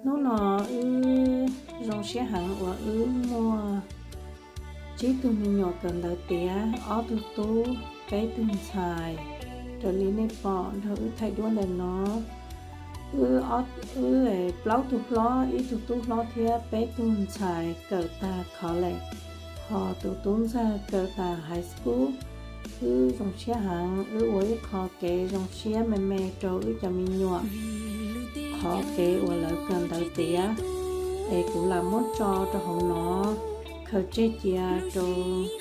Hnub no wb zoo siab heev uas wb muaj tsib tug me nyuam kawm ntawv tiav, ob tug tub, peb tug ntxhais, raws li nej pom nrog wb thaij duab ntawm no. Wb, wb plaub tug hlob, ib tug tub hlob thiab peb tug ntxhais kawm tag college, ho tus tub ntxawg kawm tag high school. Wb zoo siab heev, wb ua ib qho kev zoo siab me me rau wb cov me nyuam, qhov kev uas lawv kawm ntawv tiav, es kuv lam muab tso rau hauv no, khaws tseg cia rau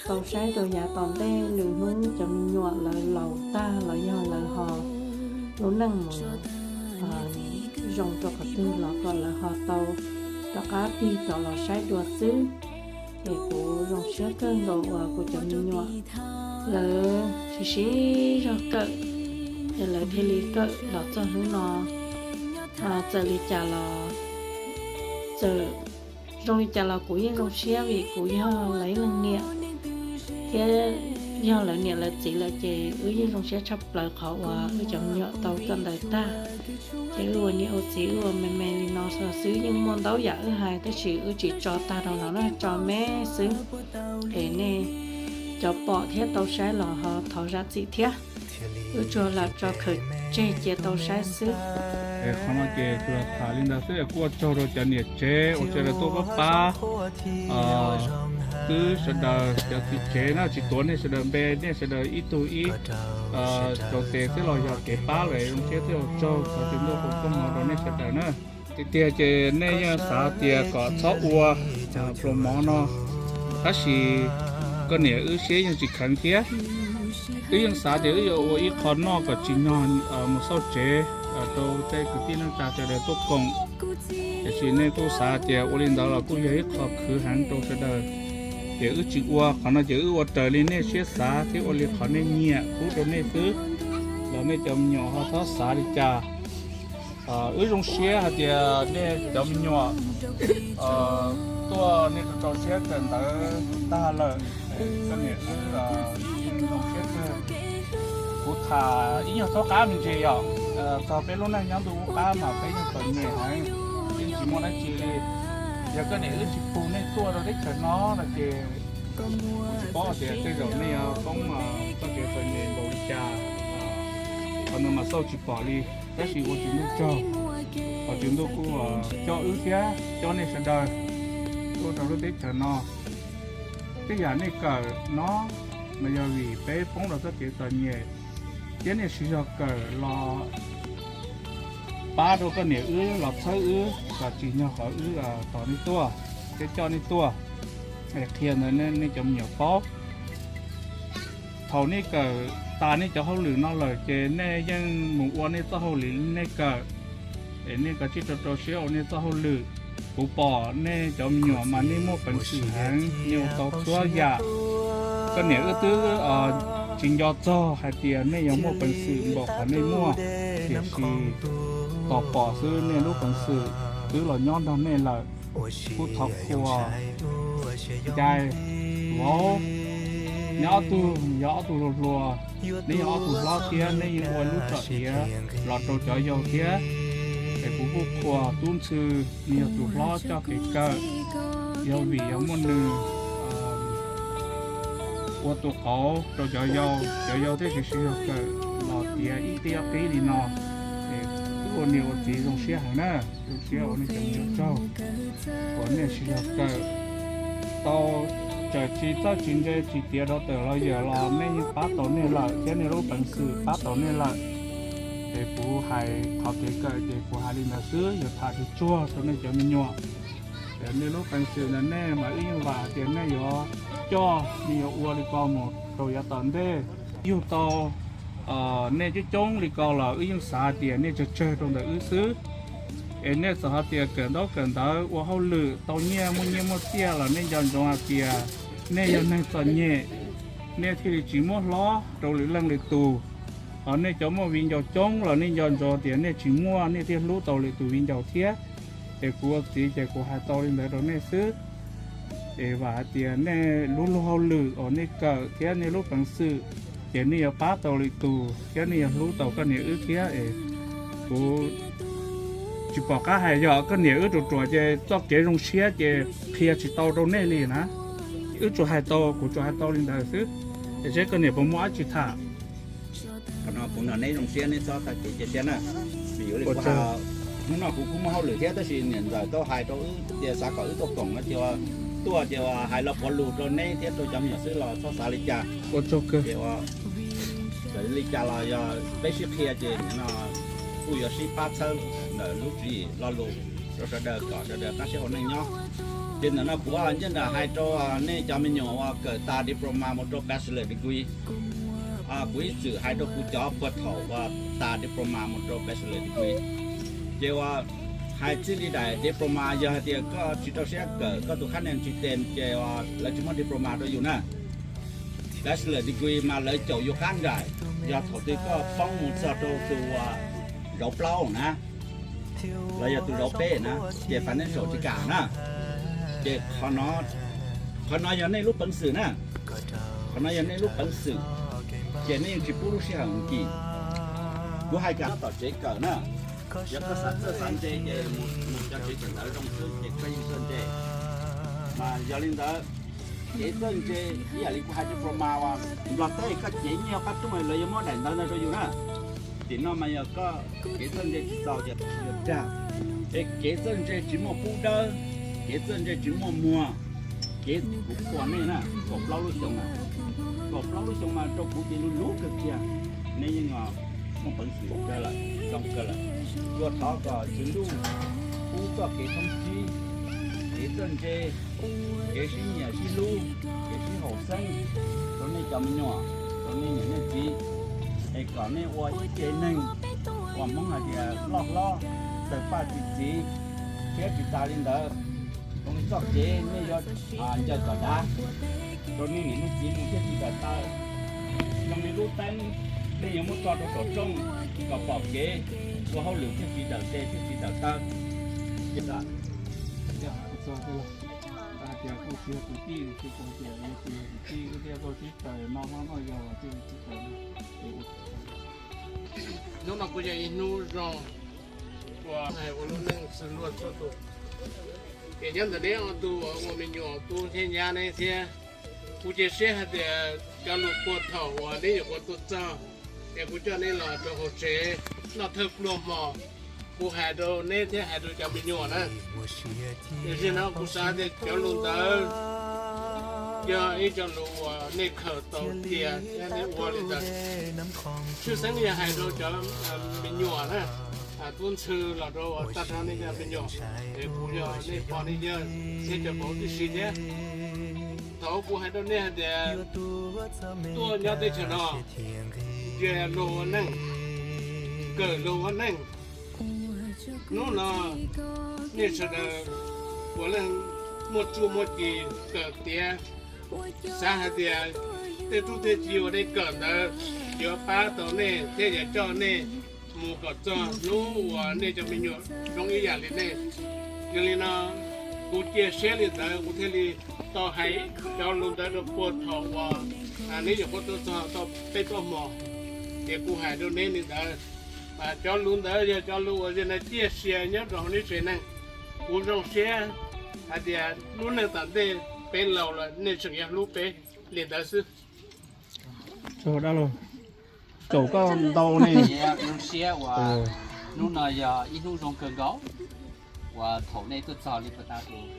tau saib rau yav tom ntej lwm hnub cov me nyuam lawv laus tag los yog lawv ho lub neej mus zoo rau qhov twg los kom lawv ho tau rov qab tig rov los saib dua xwb. Ces kuv zoo siab kawg nkaus uas kuv cov me nyuam lawv siv siv zog kawm, es lawv thiaj li kawm los txog hnub no. Txawm li cas los, txawm zoo li cas los kuv yeej zoo siab vim kuv yog lawv ib leeg niam thiab yog lawv niam lawv txiv lawm ces wb yeej zoo siab tshaj plaws qhov uas wb cov me nyuam tau kawm ntawv tag. Ces wb ua niam ua txiv wb ua me me li no xwb, yeej muaj ntau yam wb hais tab sis wb tsis tso tag rau no na, tso me xwb. Es nej cov pom thiab tau saib los ho thov zam txim thiab. Wb tsuas lam tso khaws tseg cia tau saib xwb. Es qhov no ces tsuas tham li ntawd xwb, kuj ua tsaug rau cov niam tsev uas sawv daws tuaj pab pab, twb sawv daws cov txiv tsev na, tsis tuav nej sawv daws npe, nej sawv daws ib tug ib rau tes xwb los yog kev pab lawm, zoo siab thiab ua tsaug, thov Tswv Ntuj foom koob hmoov rau nej sawv daws na. Tiag tiag ces nej yeej xav tias kom txhob ua pluas mov no, tab sis koj niam wb siab yeej tsis kheev thiab. Wb yeej xav tias wb yuav ua ib qho noj kom tsim nyog mus xauj tsev rau tej kwv tij neej tsa sawv daws tuaj koom. Tiam sis nej kuj xav tias ua li ntawd los kuj yog ib qho khwv heev rau sawv daws, ces wb tsis ua qhov no ces wb ua raws li nej siab xav thiab ua li qhov nej nyiam pub rau nej xwb, los nej cov me nyuam ho txhob xav li cas. Wb zoo siab hais tias nej cov me nyuam tuaj nej rau rau siab kawm ntawv tag lawm, koj niam wb zoo siab kawg. Kuv tham ib nyuag txhob qab me ntsis yom, txog peb lub neej nyob ntuj ub qab mas peb yeej txom nyem heev, yeej tsis muaj dab tsi li. Yog koj niam wb tsis pub nej tuaj rau teb chaws no no ces tsis paub hais tias tej zaum nej yuav poob txoj kev txom nyem npaum li cas, qhov no mas xauj tsis pom li. Tab sis ua Tswv Ntuj tsaug, qhov Tswv Ntuj kuj coj wb thiab coj nej sawv daws tuaj rau lub teb chaws no. Tej yam nej kawm no mas yog vim peb poob rau txoj kev txom nyem, thiab nej siv zog kawm los pab rau koj niam wb los txhawb wb kom tsim nyog qhov wb tos nej tuaj thiab coj nej tuaj. Qhia ntawd nej cov me nyuam paub. Thaum nej kawm tas nej cov hauj lwm no lawm ces nej yeej mus ua nej txoj hauj lwm nej kawm, es nej kav tsij rau rau siab ua nej txoj hauj lwm. Kuv pom nej cov me nyuam mas nej muaj peev xwm heev, nej ua tau txhua yam. Koj niam wb twb tsis nco txog hais tias nej yuav muaj peev xwm npaum qhov nej muaj, tiam sis tos pom xwb nej lub peev xwm twb los nyob nrog nej lawm. Kuj thov qhuas, Ncais, Vauv, neb ob tug yog ob tug hluas hluas, neb yog ob tug hlob thiab neb yeej ua lub txom nyem los rau cov yau thiab. Es kuv kuj qhuas Tub Ntxhw, nws yog tus hlob coj kev kawm, yog vim yog muaj nws ua tus qauv rau cov yau, cov yau thiaj tsis siv zog kawm los tiav ib qib ob qib li no. Es wb ua niam ua txiv zoo siab heev na, zoo siab ua nej cov me nyuam tsaug uas nej siv zog kawm tau, txawm tsis txawj tsis ntse tsis tiav rau tawm los yawm los nej yeej pab tau nej lawm thiab nej lub peev xwm pab tau nej lawm. Es kuv hais qhov kev kawm ces kuv hais li ntawd xwb, yuav tham tsuag tsuag rau nej cov me nyuam. Nej lub peev xwm ntawd nej mas wb yeej vam hais tias nej yuav coj, nej yuav ua li ko mus rau yav tom ntej. Yug tau nej coob coob li ko los wb yeej xav hais tias nej tsawg tsawg rau ntawm wb xwb. Es nej txawm hais tias kawm ntaub kawm ntawv ua hauj lwm tau nyiaj muaj nyiaj muaj txiaj los nej nco ntsoov hais tias nej yog neeg txom nyem, nej thiaj li tsis muab hlob rau lwm leej lwm tus. Ho nej cov muaj viv ncaus coob los nej nco ntsoov tias nej tsis muaj nej thiaj hlub tau lwm tus viv ncaus thiab. Es kuv ua txiv ces kuv hais tau li ntawd rau nej xwb. Es vam hais tias nej lub luag hauj lwm uas nej kawm thiab nej lub peev xwm, ces nej yuav pab tau lwm tus thiab nej yuav hlub tau koj niam wb thiab. Es kuv Tsis pom qab hais, yog koj niam wb ruam ruam ces txoj kev zoo siab ces qhia tsis tau rau nej li na. Wb tsuas hais tau, kuv tsuas hais tau li ntawd xwb, es seb koj niam puas muaj dab tsi tham. Qhov no kuv nrog neb zoo siab, neb txhob tag kev cia siab na. Vim yog li kuv, hnub no kuv kuj muaj hauj lwm thiab, tab sis niam ntxawm tau hais rau wb tias xav kom wb tuaj koom no ces tuaj ces hais los puav lus rau neb thiab rau cov me nyuam xwb los txhob xav li cas. Ua tsaug kawg. Txawm li cas los yog peb sib qhia ces no kuj yuav sib pab txhawb ntawm lub tswv yim lo lus rau sawv daws kom sawv daws pab siab ua neej nyob. Ces ntawm no kuv ncaj nraim hais rau nej cov me nyuam uas kawm tas diploma mus rau bachelor degree. Kuv ib txwm hais rau kuv cov puag thaum uas tas diploma mus rau bachelor degree, ces uas hais txij li daim diploma yog hais tias koj tsis rau siab kawm, koj tus khab nees tsis tes ces lawv tsis muab diploma rau yus na. Bachelor degree mas lawv caum yus qab nraim yog thaum twg koj poob mus txog rau tus uas zauv plaub na, los yog tus zauv peb na, ces financial tsis kam na. Ces qhov no yog nej lub peev xwm na, qhov no yog nej lub peev xwm, ces nej yeej tsis pub lub sij hawm mus kim. Kuv hais kom nyob tom tsev kawm na, yog koj xav txawj xav ntse ces mus cov tsev kawm ntawv zoo xwb ces koj yeej txawj ntse. Mas yog li ntawd, kev txawj ntse ib yam li kuv hais rau Pro mas uas Nplog teb koj cev nyiaj qab rooj lawv yuav muab daim ntawv ntawd rau yus na. Tim no mas yog koj kev txawj ntse tsis txaus ces dag. Es kev txawj ntse tsis muaj pub dawb, kev txawj ntse tsis muaj muag. Kev kuv qhuas nej na, kaum plaub lub xyoo na, kaum plaub lub xyoo mas rau kuv ces luv luv kawg kiag. Nej yeej muaj peev xwm kawg lawm, zoo kawg lawm. Kuv thov kom Tswv Ntuj pub txoj kev thoob tsib, kev txawj ntse, kev sib nyiam sib hlub, kev sib haum xeeb rau nej cov me nyuam, rau nej niam nej txiv, es kom nej ua ib ce neeg uas Hmoob hais tias loj hlob, tawg paj txi txiv, thiab tsis tas li ntawd, zoo li txoj kev nej yuav ncaws kom dav rau nej niam nej txiv mus thiaj tsis tawm taw, zoo li lub teeb nej yuav muab tso rau saum rooj kom pom kev, ua hauj lwm thiaj tsis dawm tes thiaj tsis dawm taw. Ces hais tias kuj tsis yog kwv tij, tsis yog kwv tij, wb thiaj tuaj sib tawm noj hmab noj yos los thiaj sib tawm. Hnub no kuj yog ib hnub zoo uas hais ua lub neej txwg luag txhua tus. Ces nyob ntawm neb ob tug uas ua me nyuam tub thiab nyab neb thiab, kuv cia siab hais tias cov lus puag thaum uas neb nyuam qhuav tuaj txog, es kuv coj neb los rau hauv tsev noj thawj pluag hmo, kuv hais rau neb thiab hais rau cov me nyuam na. Tiam sis no kuv xav tias cov lus ntawd yog ib co lus uas nej khaws tau tias thiab nej ua li ntawd. Tshwj xeeb yog hais rau cov me nyuam na, tub ntxhw los rau tag nrho nej cov me nyuam, es kuv yog nej pog nej yawg thiab cov vauv tib si thiab. Thaum kuv hais rau nej hais tias tuaj nyob teb chaws no, ntsia luag ua neej, kawm luag ua neej. Hnub no nej sawv daws puav leej muaj txuj muaj ci kawm tiav, xav hais tias tej tub tej ci uas nej kawm ntawd yuav pab tau nej thiab yuav coj nej mus kom txog hnub uas nej cov me nyuam zoo ib yam li nej. Yog li no, kuv cia siab li ntawd kuv thiaj li tau hais cov lus ntawd rau puag thaum uas neb nyuam qhuav tuaj txog tau peb plaub hmo, ces kuv hais rau neb li ntawd. Cov lus ntawd yog cov lus uas yog na ciaj sia nyob rau hauv neb tsev neeg. Kuv zoo siab hais tias lub neej tom ntej peb laus lawm nej tseem yuav hlub peb li ntawd xwb. Tsaug dab laug, tsaug koj ntau ne. Zoo siab uas hnub no yog ib hnub zoo kawg nkaus uas thaum nej tuaj txog li puag ta tus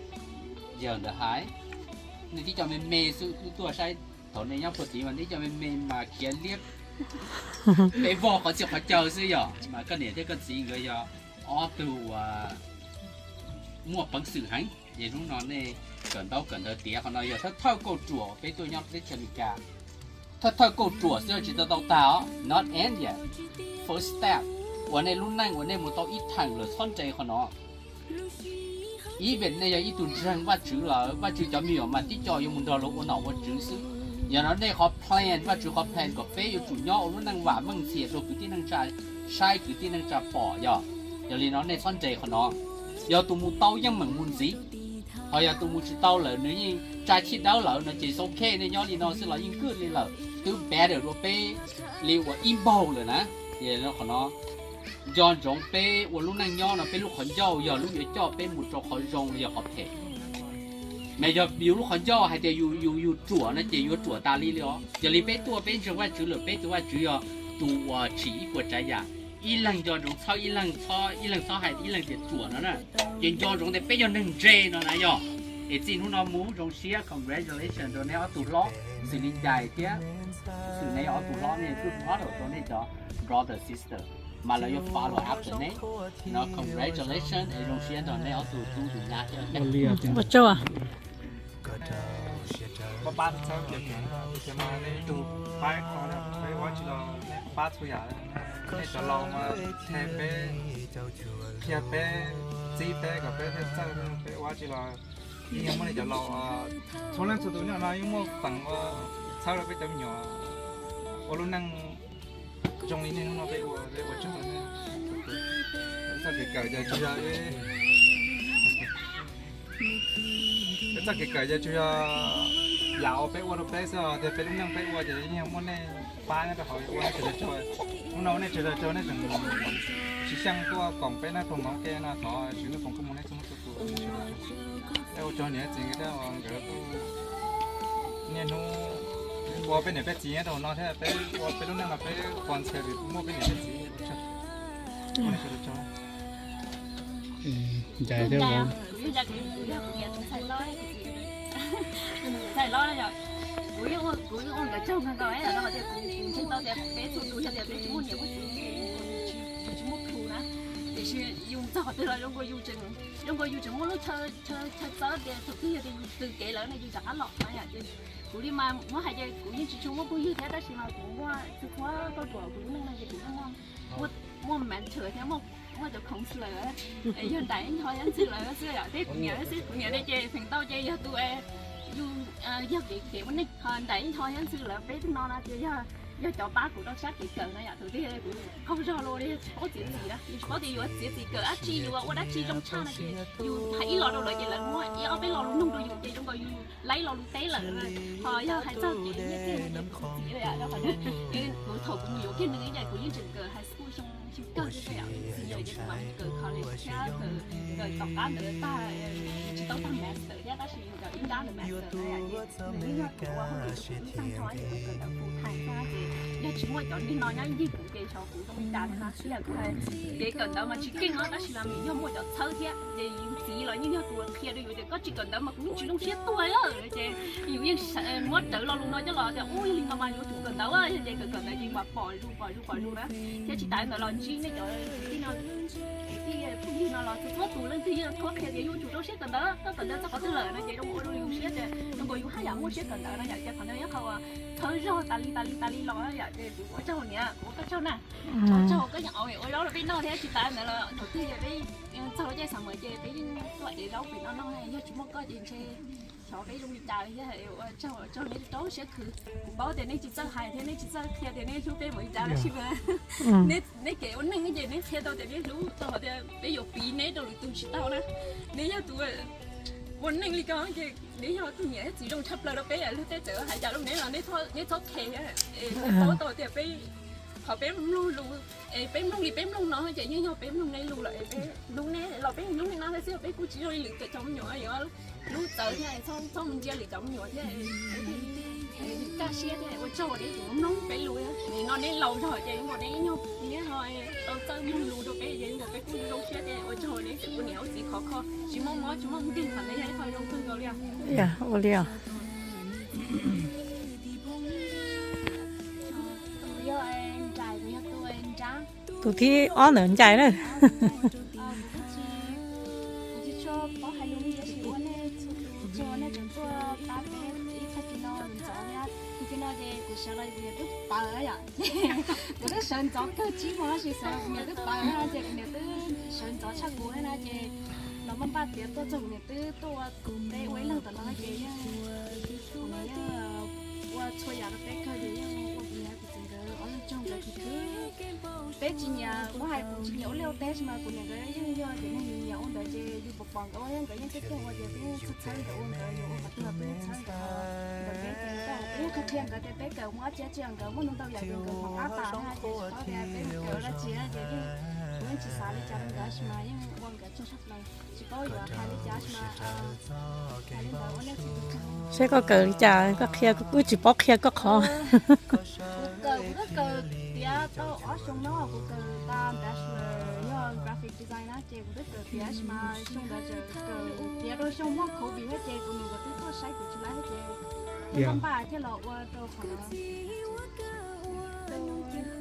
yawg ntawd hais, nej tib co me me xwb wb tuaj saib, thaum nej nyob puag tid mas nej tib co me me mas khiav liab peb vog qhov txhia qhov chaw xwb yom. Mas koj niam thiab koj txiv nkawd yog ob tug uas muaj peev xwm heev, ces hnub no nej kawm ntaub kawm ntawv tiav, qhov no yog thawj thawj kauj ruam peb tuaj nyob teb chaws Amelikas. Thawj thawj kauj ruam xwb tsis tau tau tag os, not end yet, first step. Uas nej lub neej uas nej mus tau ib theem lawm txhob nres qhov no. Even nej yog ib tug ntseeg Vajtswv lawm, Vajtswv cov me nyuam mas tib co yuav mus nrog luag ua nom ua tswv xwb. Yog no nej qhov plan, Vajtswv qhov plan kom peb yuav tsum nyob ua lub neej vam meej ntxhias rau kwv tij neej tsa saib, kwv tij neej tsa pom yog. Yog li no nej txhob nres qhov no. Yog tus mus tau yeej meem mus ntxiv, ho yog tus mus tsis tau lawm nws yeej tsa chij dawb lawm no ces xau khej nej nyob li no xwb los yeej good li lawm, twb better dua peb li uas ib npaug lawm na. Qhov no Nco ntsoov peb ua lub neej nyob no peb lub qhov ncauj yog lub yuav coj peb mus rau qhov zoo los yog qhov phem. Mas yog yus lub qhov ncauj hais tias yus yus yus ruam no ces yuav ruam tas li li os. Yog li peb tuaj peb ntseeg Vajtswv lawm peb tus Vajtswv yog tus uas tsim ib puas tsav yam. Ib leeg nco ntsoov txhawb ib leeg, ib leeg txhob hais ib leeg tias ruam no na. Ces nco ntsoov tias peb yog neeg ntse no na yog. Es txij hnub no mus zoo siab congratulations rau neb ob tug hlob, xws li Ncais thiab xws neb ob tug hlob nej kuj model rau nej cov brother sister, mas lawv yuav follow after neb. No congratulations es zoo siab nrog neb ob tug tub tus nyab thiab. Ua tsaug. Pab pab txhawb kiag, tias mas nej tug pab qhov peb ua tsis los pab txhua yam, nej cov laus mas qhia peb, qhia peb, txib peb kom peb thiaj txawj, peb ua tsis los yeej yog muaj nej cov laus, txhua leej txhua tus nyob no yeej muaj feem ua txhawb rau peb cov me nyuam ua lub neej zoo li nej hnub no peb ua, peb ua tsaug rau nej. Peb txoj kev kawm ces tsuas yog, peb txoj kev kawm ces tsuas yog yam uas peb ua rau peb xwb, tias peb lub neej peb ua ces yeej yog muaj nej pab nyob rau hauv ua nej tsaug zog tsaug. Hnub no ua nej tsaug zog tsaug nej tseem tsis xyeej tuaj koom peb nab ploog moov ke no thov Tswv nab ploog koob hmoov nej txhua leej txhua tus. Peb ua tsaug niam txiv nkawd thiab uas nkawd kuj niaj hnub ua peb niam peb txiv nyob rau no thiab peb ua peb lub neej no peb pom ntxhias vim muaj peb niam peb txiv. Ua tsaug, ua nej tsaug zog tsaug. Ncais thiab vauv. Kuv yeej ua, kuv ua nkawd tsaug kawg nkaus no tias kuv ntseeg tau tias peb txhua tus yog tias peb tsis muaj niam muaj txiv ces yus tsis muaj plhus na. Tiam sis yus txog qhov twg los zoo nkaus yus tseem, zoo nkaus yus tseem muaj lub chaw txawb tias thaum twg yog tias yus tws kev lawm no yus rov qab los no yom. Ces kuv li mas muab hais ces kuv yeej tsis tshua muaj phooj ywg thiab tab sis mas kuv muaj txhua txhua rau ruam kuv lub neej no ces kuv yeej muaj, muaj mentor thiab muaj cov counselor, yog nraim ib ncho thiab ntxhw lawm xwb yom. Thiab kuv niam xwb, kuv niam ne ces feem ntau ces yog tus yus yog kev kev ua neej ho nraim ib ncho thiab ntxhw lawm peb tug no no ces yog, yog cov pab kuv rau sab kev kawm no yom. Thaum twg kuv qaug zog los li tsis paub txiav txim na, yus tsis paub tias yuav txiav txim kawm dab tsi, yuav ua dab tsi zoo tshaj no ces yus hais ib los rau lawv ces lawv muab ib ob peb lo lus nug rau yus ces zoo nkaus yus laib lo lus teb lawm. Ho yog hais txog kev nyiaj txiag no ces kuv txiv li, kuv thaum kuv mus yuav kiag nws ces kuv yeej tseem kawm high school xyoo xyoo kawg xwb yom, senior ces kuv mam mus kawm college thiab kawm, kawm tom qab ntawd tag, tsis tau tag master thiab tab sis kawm ib nrab ntawd master na yom, ces nws yeej yog tus ua hauj lwm rau kuv ib tag nrho ces kuv kawm ntawv full time xwb ces yog tsis muaj cov neeg no nyob ncig kuv ces xyov kuv zoo li cas thiab no. Ib yam kuv hais kev kawm ntawv mas tsis keej no tab sis mas yog muaj cov txhawb thiab ces yus txiv los yeej yog tus qhia rau yus tias koj tsis kawm ntawv mas kuv yeej tsis zoo siab tuag li. Ces yus yeej muab rawv lo lus no coj los tias ub yog li no mas yuav tsum kawm ntawv, yog ces kawm kawm ntawv ces mam pom zus pom zus pom zus na. Thiab tsis tas ntawd los ntsib nej cov kwv tij no, kwv tij phooj ywg no los txhua tus leej twg yeej thuam qhia tias yuav tsum rau siab kawm ntawv, koj kawm ntawv txog qhov twg lawm no ces zoo ua rau yus siab tias zoo nkaus yus haj yam muaj siab kawm ntawv no yom. Ces qhov ntawd yog qhov uas txhawb zog tas li tas li tas li los yom. Ces kuv ua tsaug niam, kuv ua koj tsaug na. Ua tsaug koj yeej ua zaub rau peb noj thiab tsis tas ntawd los thaum twg peb txog lub caij xav mus ces peb yeej tuaj ev zaub pem no noj, yog tsis muaj koj ces ntshe xyov peb zoo li cas thiab. Ua tsaug, ua tsaug nej rau siab khwv. Kuv paub tias nej tsis txawj hais thiab nej tsis txawj qhia tias nej hlub peb npaum li cas tab sis mas nej kev ua neej ces nej qhia tau tias nej hlub tau tias peb yuav piv neb rau lwm tus tsis tau na. Neb yog tus ua neej li ko ces neb yog tus niam txiv zoo tshaj plaws rau peb, luag tej txawm hais cas rau neb los neb txhob them, es neb paub tau tias peb, qhov peb mloog lus, es peb mloog li peb mloog no ces yeej yog peb mloog neb lus lawm es peb hlub neb los peb hlub neb no thiab xwb, peb kuj tsis zoo li lwm cov me nyuam yuav hlub txawv thiab txhob mus ntsia lwm cov me nyuam thiab. Kaj siab thiab ua tsaug neb tus mloog peb lus, nim no neb laus zog ces neb nyuag neb ho tau txawj mloog lus rau peb ces nkaus peb kuj zoo siab thiab ua tsaug neb tus ua niam ua txiv khov kho tsis muaj mob tsis muaj nkeeg, qhov ntawd yog ib qho zoo kawg nkaus li os. Ua li os. Tus thib ob ntawm Ncais na. Kuv tsis tshua paub hais lus tab sis ua nej txhua tus tsaug nej tseem tuaj pab peb ib tag kis no ntxov thiab. Tag kis no ces kuv sawv los kuv niam twb pawv yom, kuv twb sawv ntxov kawg tsib hmo tab sis sawv los kuv niam twb pawv na ces kuv niam twb sawv ntxov tshaj kuv thiab na ces los muaj npaj tiav tuaj txog kuv niam twb tuaj ua peb ua ib leeg tom no ces yeej, kuv niam yeej ua txhua yam rau peb kawg ces yeej ua kuv niam kuv txiv nkawd ob leeg tsaug nkawd khwv khwv. Peb tsis nyiam, muab hais kuv tsis nyiam ua liaj ua teb tab sis mas kuv niam nkawd yeej yog cov neeg nyiam ua Ces yus pom pom nkawd ua thiab nkawd yeej tiag tiag ua ces peb yeej txhawb txhawb nkawd ua nkawd yuav ua qhov twg los peb yeej txhawb nkawd. Nkawd peb, nkawd qhia nkawd tias peb kawm mus dab tsi dab tsi nkawd muaj ntau ntau yam ces nkawd pom qab tas na ces tsis paub tias peb mus kawm dab tsi na ces yeej, kuv yeej tsis xav li cas rau nkawd tab sis mas yeej ua nkawd tsis tshaj plaws, tsis paub yuav hais li cas tab sis mas hais li ntawd ua nej tsis tus tag. Saib koj kawm li cas koj qhia, kuv kuj tsis paub qhia koj qhov. Kuv kawm, kuv twb kawm tiav tau ob xyoo no, kuv kawm tas bachelor yog graphic design na ces kuv twb kawm tiav tab sis mas xyoo ntawd tseem kawm tiav rau xyoo muaj covid thiab ces kuv niam nkawd twb tuaj saib kuv tsis laib thiab ces npaj npaj thiaj los ua rau qhov no.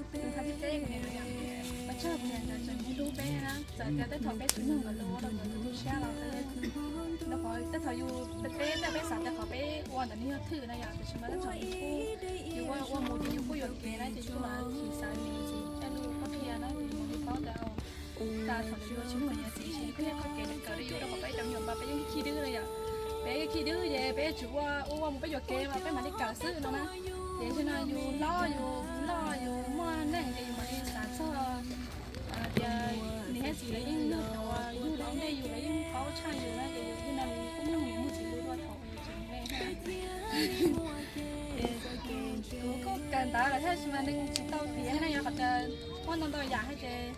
Tus qhab teb kuv niam, pab tsawg kuv niam nkawd tseem hlub peb na, txawm tias tej thaum peb tsis mloog nkawd lus ua rau nkawd tu tu siab los rau qhov tej thaum yus peb tej peb xav tias qhov peb ua ntawd nws yog thwj na yom, tiam sis mas tej thaum yus kuj, yus ua ua mus ces yus kuj yuam kev na ces yus kuj mam li xav li ntxiv tej lus koj qhia na ces yus mam li paub tias tas thaum ntawd yus tsis mloog niam txiv ces kuj yog qhov kev kawm rau yus rau qhov peb cov me nyuam mas peb yeej khib dwb na yom. Peb khib dwb ces peb tsis ua, ua ua mus peb yuam kev mas peb mam li kawm xwb no na. Ces tam sim no yus hlob yus loj yus muaj neej ces yus mam li xav txog tias niam thiab txiv lawv yeej yog cov uas yug los ntej yus, lawv yeej paub tshaj yus na ces yus thiaj li kuj mloog niam mloog txiv lus dua thaum yus tseem me. Kuv kuj kawm ntawv lawm thiab tab sis mas nws tsis tau tiav na yom, qhov tias muaj ntau ntau yam thiab ces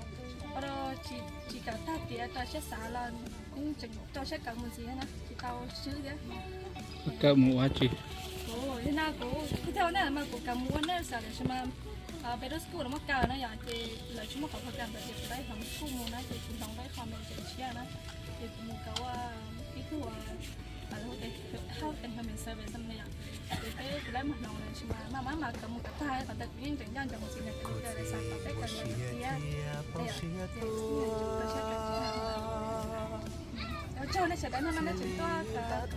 ua rau tsis kawm tag tiav rau siab xav los kuv tseem rau siab kawm mus ntxiv na, tsis tau swb thiab. Kawm mus ua dab tsi? Kuv yog no kuv kuj thiaj ua na mas kuv kawm mus ua nurse tiam sis mas peb lub school no muaj kawm na yom, ces lawv tsis muaj qhov kawm ntawd ces kuv tau ib hloov school mus na ces kuv hloov tau ib qho me ntsis tshiab na, ces kuv mus kawm ua ib tug health and human service no yom. Ces peb kuv lawv mus hloov na sis mas maj mam mas kawm mus kawm tag qhov tias kuv yeej tseem nco ntsoov txiv nkawd lus tias lawv xav kom peb kawm ntawv kawm tiav. Ua tsaug nej sawv daws no nej tseem tuaj kawm.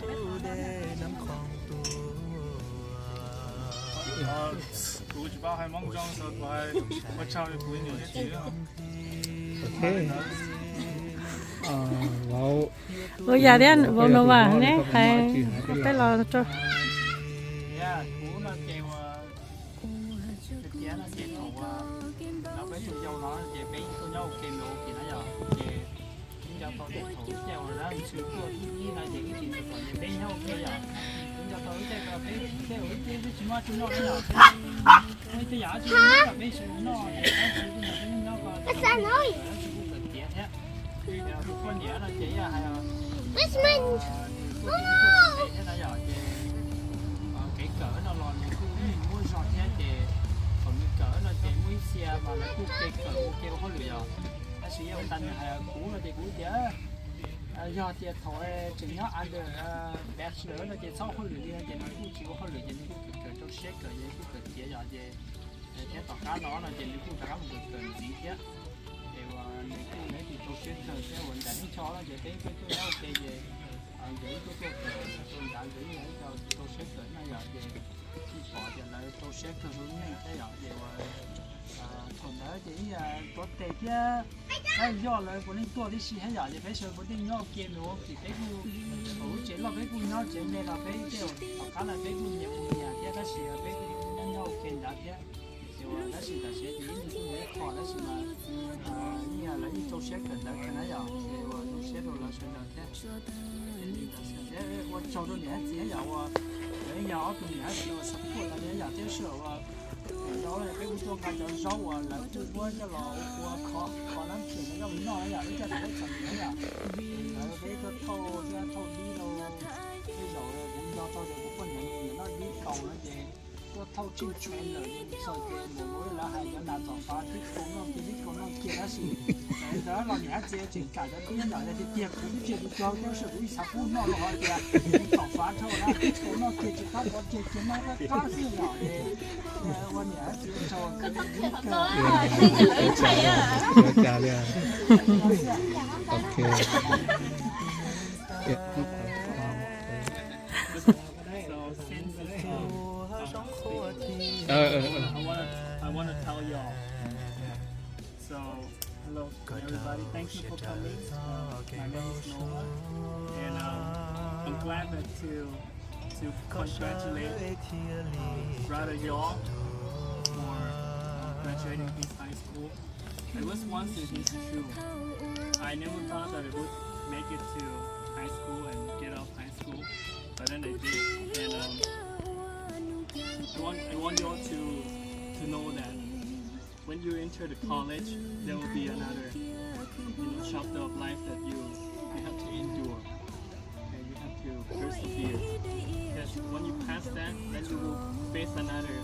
Kuv tsis paub hais Hmoob zoo, so kuv hais ua tsaug kuv ib niam thiab txiv. Ua yam thiab vauv no mas neb hais peb los rau. Kuv no ces ua tiav no ces thaum uas peb tseem yau no ces peb tuaj nyob ua ke mus ua ke na yom, ces ib nco tau tias thaum ub caij uas dab ntxwg tuaj ib no ces ib tsis txom nyem peb nyob ua ke yom. Ib nco tau ib caij ko peb tej uas ib txwm tsis muaj tsis noj na yom, muaj ib tej yam dab tsi kom peb sawv daws noj ces dab ntxwg kuj nrog peb nyob ko, dab ntxwg kuj kawm tiav thiab. Kuv poj niam no ces ib yam hais tias thiab na yom, ces kev kawm no los nws kuj muaj zog thiab ces thaum nws kawm no ces muaj ib txhia mas lawv kuj kev kawm ua ke ua hauj lwm yom. Tab sis yog ua tas nws hais kuv no ces kuv tias yog tias thaum tseem nyob under bachelor no ces txhob ua hauj lwm li no ces nws kuj tsis ua hauj lwm ces nws kuj kawm rau siab kawm ces kuj kawm tiav yom ces thiab tom qab no no ces nws kuj rov qab mus kawm ntxiv thiab. Ces uas nws kuj yog ib tug rau siab kawm thiab uas nram ib ncho no ces peb peb tuaj nyob ua ke ces nkawd ib tug tuaj kawm rau nrad nkawd ib co rau siab kawm na yom ces kuj pom tias lawv rau siab kawg rau lub neej thiab yom ces uas thaum ntawd ces ib yam tuav tes thiab tab yog lawv puav leej tuaj tib si thiab yom ces peb sawv daws puav leej nyob ua ke mus ua ke peb kuj thaum lub tsev loj peb kuj nyob tsev me los peb tej tom qab no peb kuj nyias mus nyias thiab tab sis peb kuj nyob nyob ua ke ntawd thiab. Ces uas tab sis tam sim ces ib nus kuj mus ib qho tab sis mas ib yam lawv ib rau siab kawm ntawv kawg na yom ces uas rau siab rau lawv sawv daws thiab. Ua tsaug rau niam thiab txiv yom uas lawv yog ob tug niam thiab txiv uas support tas li yom thiab sij hawm uas zaub peb kuj tuaj nqa cov zaub uas lawv kuj muab coj los ua kho kho nab phem no coj mus noj yom ib coj tau lab txom nyem yom. Lawv peb tuaj thauj thiab thauj dib rau tej zaum kuv nco tau tias kuv poj niam nws noj dib kaus no ces tuaj thauj tsheej tsheej lawm txog ces mus ua lawv hais cov nas tom fav tib kaus noj kiag tib kaus noj kiag tab sis ntawd los niam thiab txiv tseem kam cov dib yom yog tiag tiag kuv twb tsis tau cog tab sis kuv ib xav pub noj rau hais tias tsom fav dhau na tib kaus noj kiag tsis qab pov tseg kiag noj qab qab xwb yom. Ua niam thiab txiv tsaug kawg. So since it's, uh, uh, I wanna, I wanna tell y'all. So, hello, everybody. Thank you for coming. Uh, my name is Noah, and um, I'm glad that to to congratulate uh, brother y'all for uh, graduating this high school. It was once in his shoe. I never thought that it would make get to high school and get off high school, but then I did. And um, I want I want you all to to know that when you enter the college, there will be another, you know, chapter of life that you you have to endure and you have to persevere. Because when you pass that, then you will face another,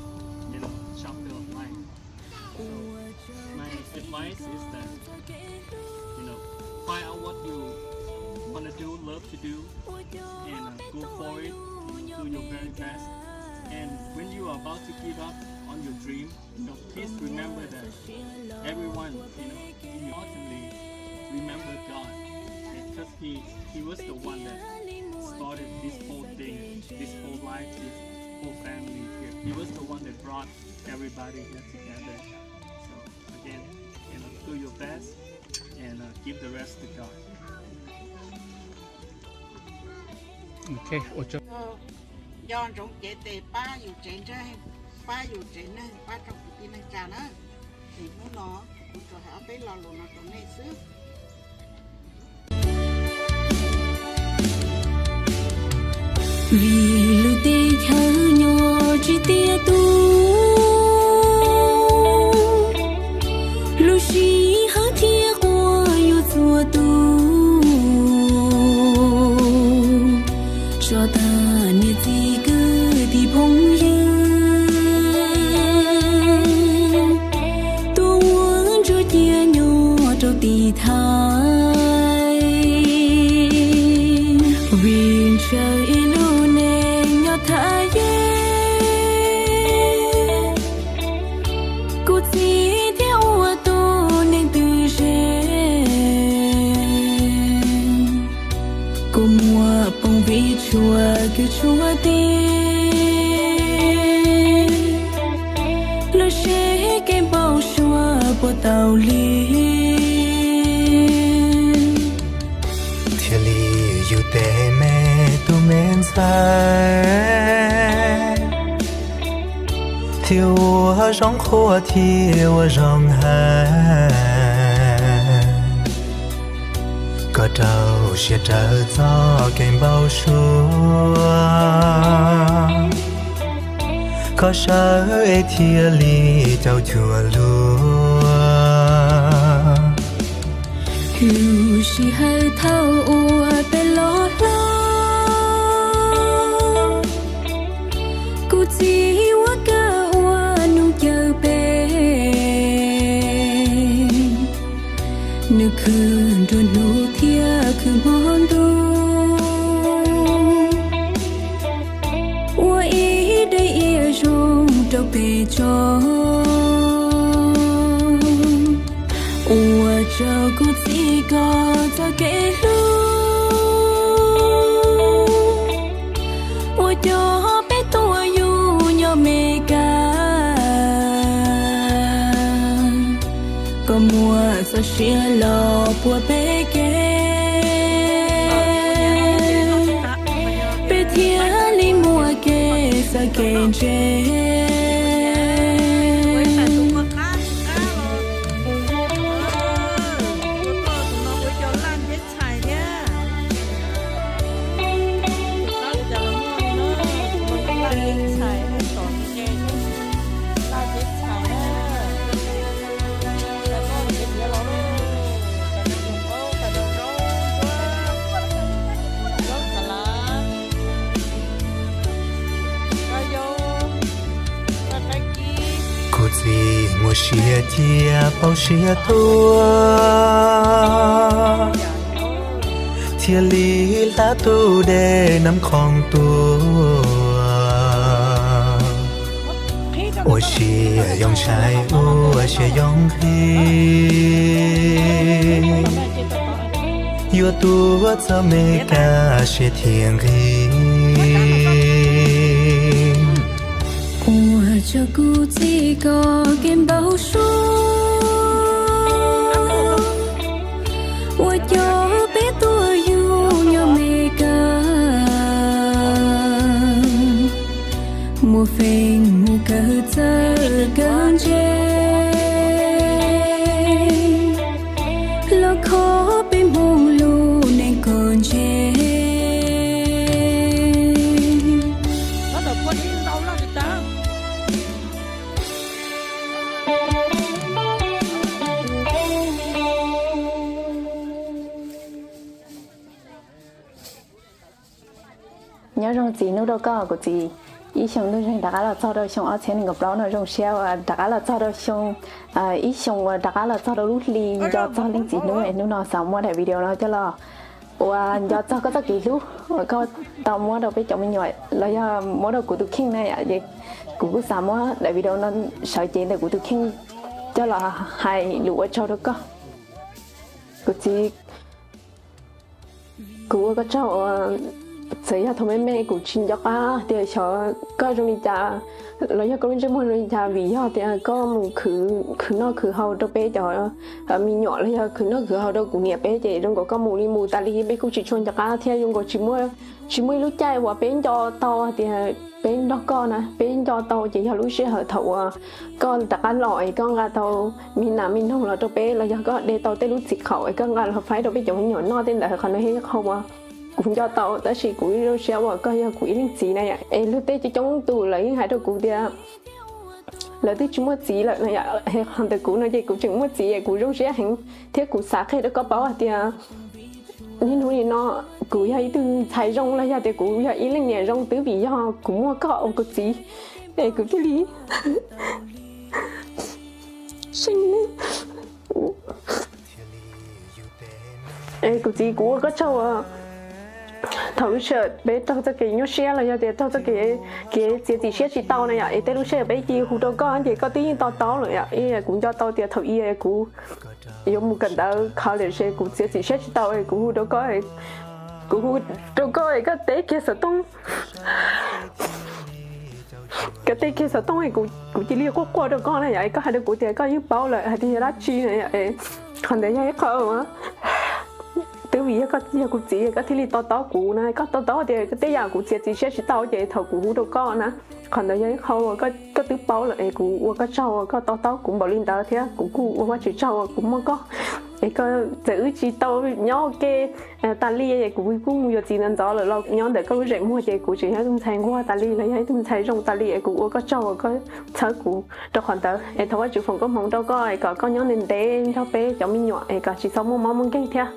you know, chapter of life. So my advice is that, you know, find out what you want to do, love to do, and uh, go for it. You know, do your very best. And when you are about to give up on your dream, you know, please remember that everyone, you know, importantly, remember God, because He He was the one that started this whole thing, this whole life, this whole family here. He was the one that brought everybody here together. So again, you know, do your best and uh, give the rest to God. Nco ntsoov cev tes pab yus tsev ntseeg, pab yus tsev neeg, pab tsoom kwv tij neej tsa na. Es hnub no kuv tsuas hais ob peb lo lus no rau nej xwb. Vim lub teb chaws nyob tsis tiaj tus, lub sij hawm thiaj quaj yuav txhua tus. Tso tag niam txiv kwv tij phooj ywg, tuaj ua ntsuag cia nyob rau tim Thaib. Vim ntshaw ib lub neej nyob Thaib yej, kuv txiv thiaj ua tus neeg twg ze. Kua muag poob vij tshuaj kwv tshuaj tij, lub seb kev npau suav puas tau lig. Thiaj li yus tej me tub me ntxhais thiaj ua zoo qhuas thiaj ua zoo hais. Koj rau siab raws txoj kev npau suav, koj sawv es thiaj li caum cuag luag. Lub sij hawm thaum uas peb loj hlob, kuv txiv ua kawg ua nug caw peb, nws khwv nruab hnub thiab khwv hmo ntuj, ua ib daim iab zoo rau peb tso, ua rau kuv txiv koj txoj kev hlub, ua cov peb tuaj yug nyob Meskas, koj muaj txoj sia los puag peb kev, peb thiaj li muaj kev txawj kev ntse. Kuv txiv muaj sia cia pauv siab tuaj, thiaj li hla tus dej Nab Qhoos tuaj. Ua siab yoo ntshai ua siab yoo nqhis, yuav tuaj txog Meskas siab thiaj nqig. Ua rau kuv txiv koj kev npau suav, ua cov peb tuaj yug nyob Meskas, muaj feem mus kawg txawj kawg ntse, los kho peb Hmoob lub neej ko. Nyob zoo txiv, hnub rau koj kuv txiv. Ib xyoo ntuj zeeg rov qab los txog rau xyoo ob txhiab nees nkaum plaub no, zoo siab uas rov qab los txog rau xyoo, ib xyoo uas rov qab los txog rau lub hli nco txog leej txiv hnub. Hnub no xav muab daim video no coj los ua nco txog koj txoj kev hlub uas koj tau muab rau peb cov me nyuam los yog muab rau kuv tus kheej na yom. Ces kuv kuj xav muab daim video no sawv cev ntawm kuv tus kheej coj los hais lus ua tsaug rau koj. Kuv txiv, kuv ua koj tsaug uas txawm yog thaum me me kuv tsis nco qab tias xyov koj zoo li cas los yog koj lub ntsej muag zoo li cas, vim yog tias koj mus khwv noj khwv haus rau peb cov me nyuam los yog khwv noj khwv haus rau kuv niam peb, ces zoo nkaus koj mus li mus tas li, peb kuj tsis tshua nco qab thiab. Zoo nkaus tsis muaj, tsis muaj ib lub caij uas peb nco tau tias peb nrog koj na, peb nco tau ces yog lub sij hawm thaum uas koj rov qab los es koj nqa tau me nas me noog los rau peb los yog koj de tau tej lub txiv qaum es koj nqa los faib rau peb cov me nyuam noj tej ntawd. Qhov no yog ib qho uas kuv nco tau, tab sis kuv zoo siab uas koj yog kuv ib leej txiv na yom. Es luag tej coob coob tus lawv yeej hais rau kuv tias lawv twb tsis muaj txiv lawm no yom. Qhov ntawm kuv no ces kuv tseem muaj txiv es kuv zoo siab heev thiab kuv xav qhia rau koj paub hais tias niaj hnub nim no kuv yog ib tug ntxhais zoo los yog tias kuv yog ib leej niam zoo twb vim yog kuv muaj koj ua kuv txiv es kuv thiaj li seej. Kuv txiv, kuv ua koj tsaug uas thaum lub sij hawm peb raug txoj kev nyuaj siab los yog tias raug txoj kev, kev txiav txim siab tsis tau na yom, es tej lub sij hawm peb cia hu rau koj ces koj twb yeej to taub lawm yom. Kuv nco tau tias thaum i kuv yuav mus kawm ntawv college es kuv txiav txim siab tsis tau es kuv hu rau koj, kuv hu rau koj es koj teb kiag xov tooj, koj teb kiag xov tooj es kuv cia li quaj quaj rau koj na yom. Koj hais rau kuv tias koj yeej paub lawm hais tias yog dab tsi na yom. Qhov ntawd yog ib qho twb vim yog koj yog kuv txiv koj thiaj li to taub kuv na. Koj to taub tias tej yam kuv txiav txim siab tsis tau ces thaum kuv hu rau koj na, qhov ntawd yog ib qho uas koj twb paub lawm es kuv ua koj tsaug uas koj to taub kuv npaum li ntawd thiab kuv kuj ua Vajtswv tsaug uas kuv muaj koj. Es koj txawm wb tsis tau nyob ua ke tas li es kuv kuj mus yuav txiv ntxov ntxov lawm los nyob ntawm koj lub zeem muag ces kuv tseem yog ib tug ntxhais nquag tas li los yog ib tug ntxhais zoo tas li es kuv ua koj tsaug uas koj txhawb kuv rau qhov ntawd. Es thov Vajtswv foom koob hmoov rau koj es kom koj nyob ntev ntev nrog peb cov me nyuam es kom tsis txhob muaj mob muaj nkeeg thiab.